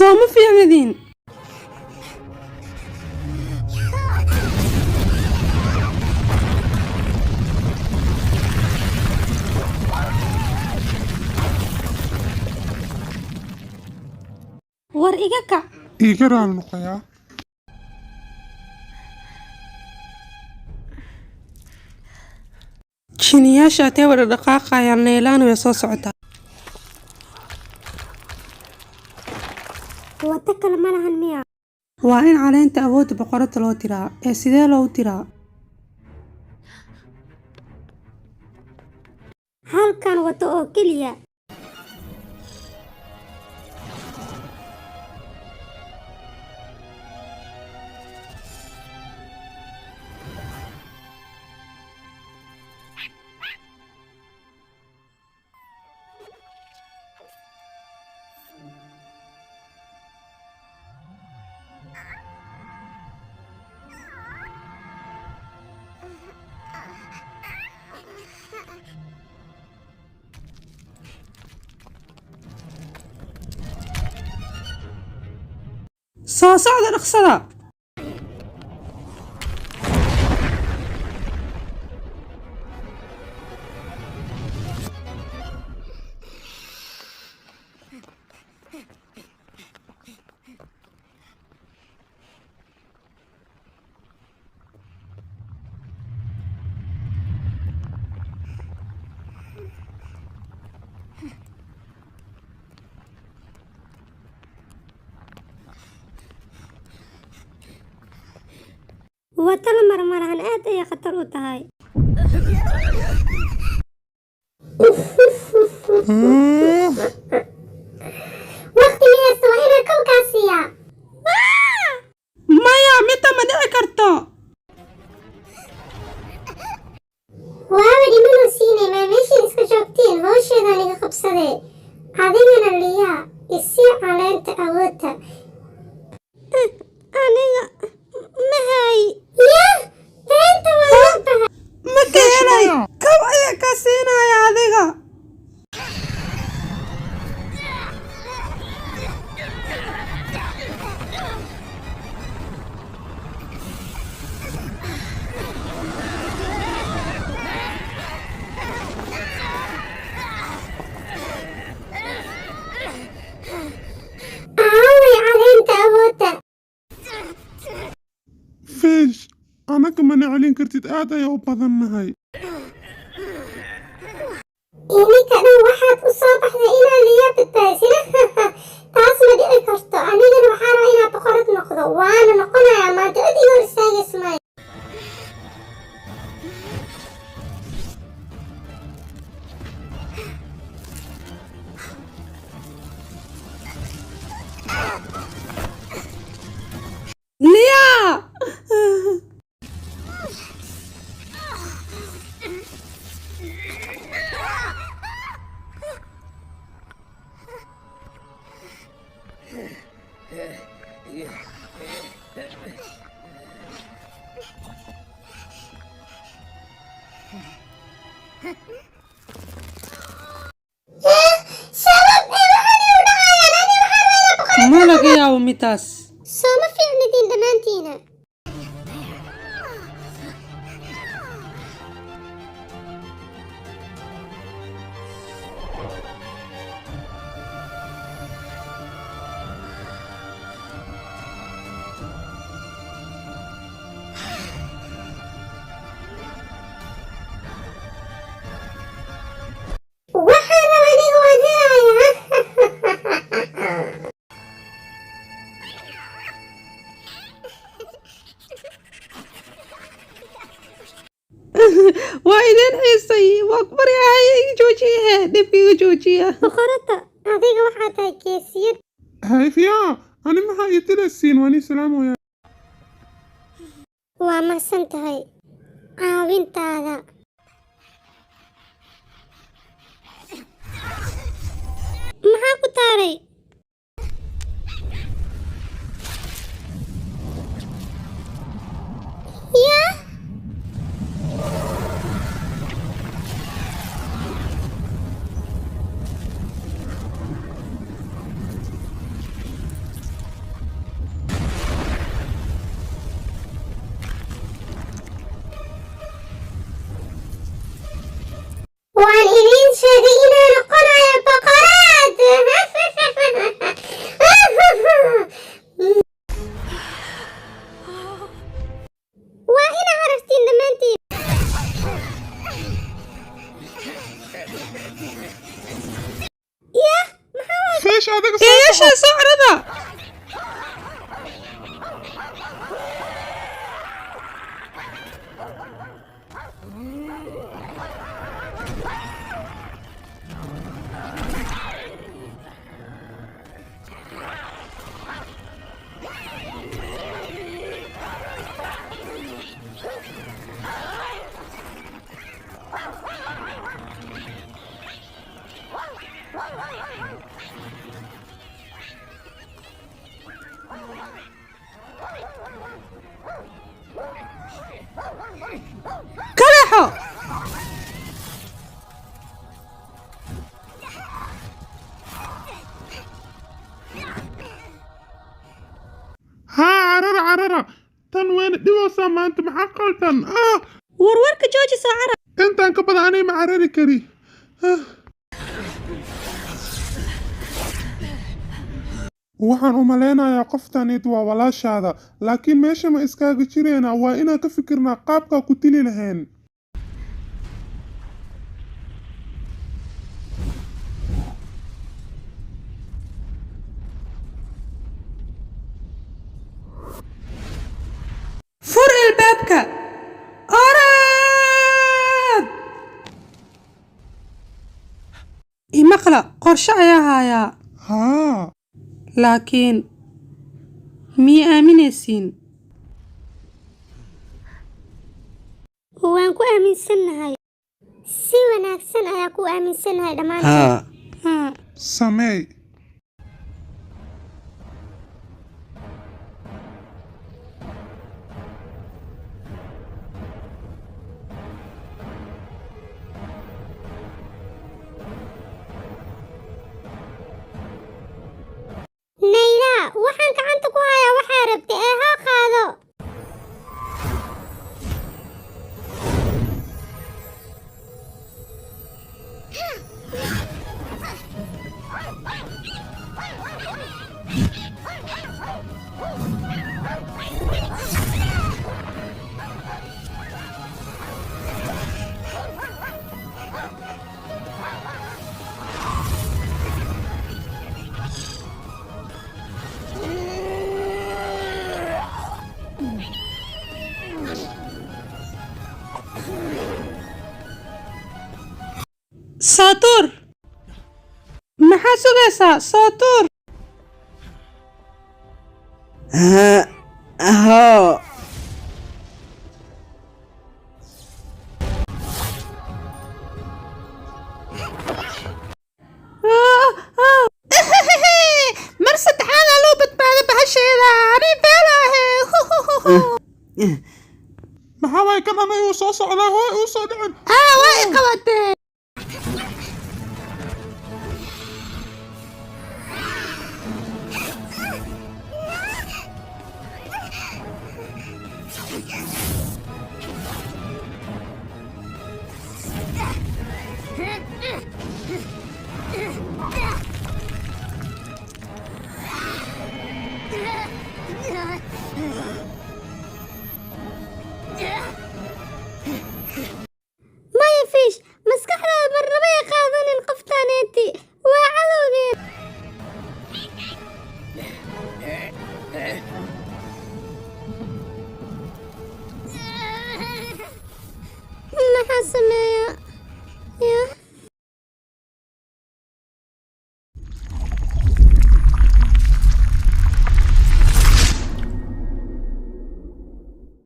Soo ma fiicnidin? War iga kac. Iiga raali noqoyaa. Jiniyaasha atee wada dhaqaaqayaan, Leelaana way soo socotaa. Wado kale ma lahan miya? Waa in caleenta awoodda boqoradda loo diraa. Ee sidee loogu diraa? Halkan wado oo keliya. Soo socda, dhaqsada. Wado la maro ma lahan, aad ayay khatar u tahay. Waqti ma haysto, waa inaan kowkaa siiyaa. Maya, midda ma dhici karto. Waaba dhimanuu siinay. Maa meeshiin iska joogtiin? Hawsheedaan iga qabsadee. Adigana Liyaa, isii caleenta awoodta. Aniga ma hay. Yah, beenta waa ogtahay. Ma keenay? Kow ayaa kaa siinaya adiga. Aaway caleenta awoodda? Fish, annaga mana celin kartid, aad ayaa u badannahay. Ininka dhan waxaad u soo baxday inaan Liyaa badbaadisina. Taas ma dhici karto. Anigana waxaa rabaa inaan boqorad noqdo, waana noqonayaa maanta. Cid iga hor istaagaysa maayo. Liyaa. Sabab ee waxaan iu dhacayaan? Ani waxaa rabaa inaan boqorad. Ma laga yaabo midaas. Soo ma fiicnidin dhammaantiina? Waxaan raba aniga waan helayaa. Waa idin xiisay, waa ku baryahay, iga joojiya, dhibka iga joojiya. Boqorada, adiga waxaa tahay geesiyad. Hayfiyaa, ani maxaa ii dilaysiin? Waan ii salaamaya. Waa mahadsan tahay caawintaada. Maxaa ku taaray? Yaa. Carara, tan wayna dhiboosaa maanta. Maxaa qaldan? Ah! Warwarka jooji, soo carar. Intaan ka badan anay ma carari kari. Ah. Waxaan u malaynayaa qoftanid waa walaashaada, laakiin meesha ma iskaaga jireynaa? Waa inaan ka fikirnaa qaabkaa ku dili lahayn. Fur albaabka, orad! Imaqla, qorshe ayaa hayaa. Haa. Laakiin miyay aaminaysiin? Waan ku aaminsannahay, si wanaagsan ayaa ku aaminsannahay dhammaantood. Haa. Haa. Sameey. Nayla, waxaan gacanta ku hayaa waxaa rabtay ee hoo, qaado. Soo tuur! Maxaa sugaysaa? Soo tuur! Haa, hoo. Mar saddexaad loo badbaado bahasheeda ani beelaahe. Maxaa waay kan? Anay uu soo socdaa. Hooy, uu soo dhicin. Ah, waa i qabatee.